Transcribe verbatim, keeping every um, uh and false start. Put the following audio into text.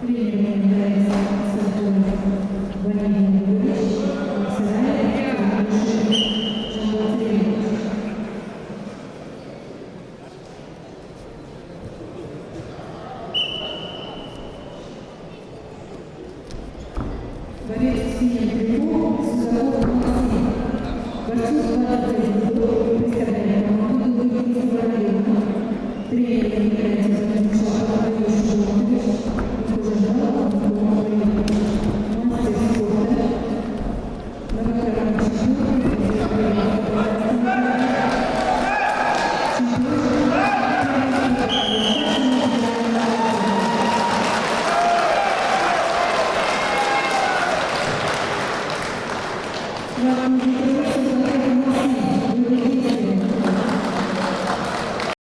Тренером является Сафронов Валерий Егорович, Сараев Андрюша Шамбатеевич. Борец в синем трико, Судаков Максим. Борцу двадцать один год, представляет команду Дубинского района. Тренер мероприятия Батмучаков Аюш Шуматович, Кужахов Антон Валерьевич. Мастер спорта, многократный чемпион,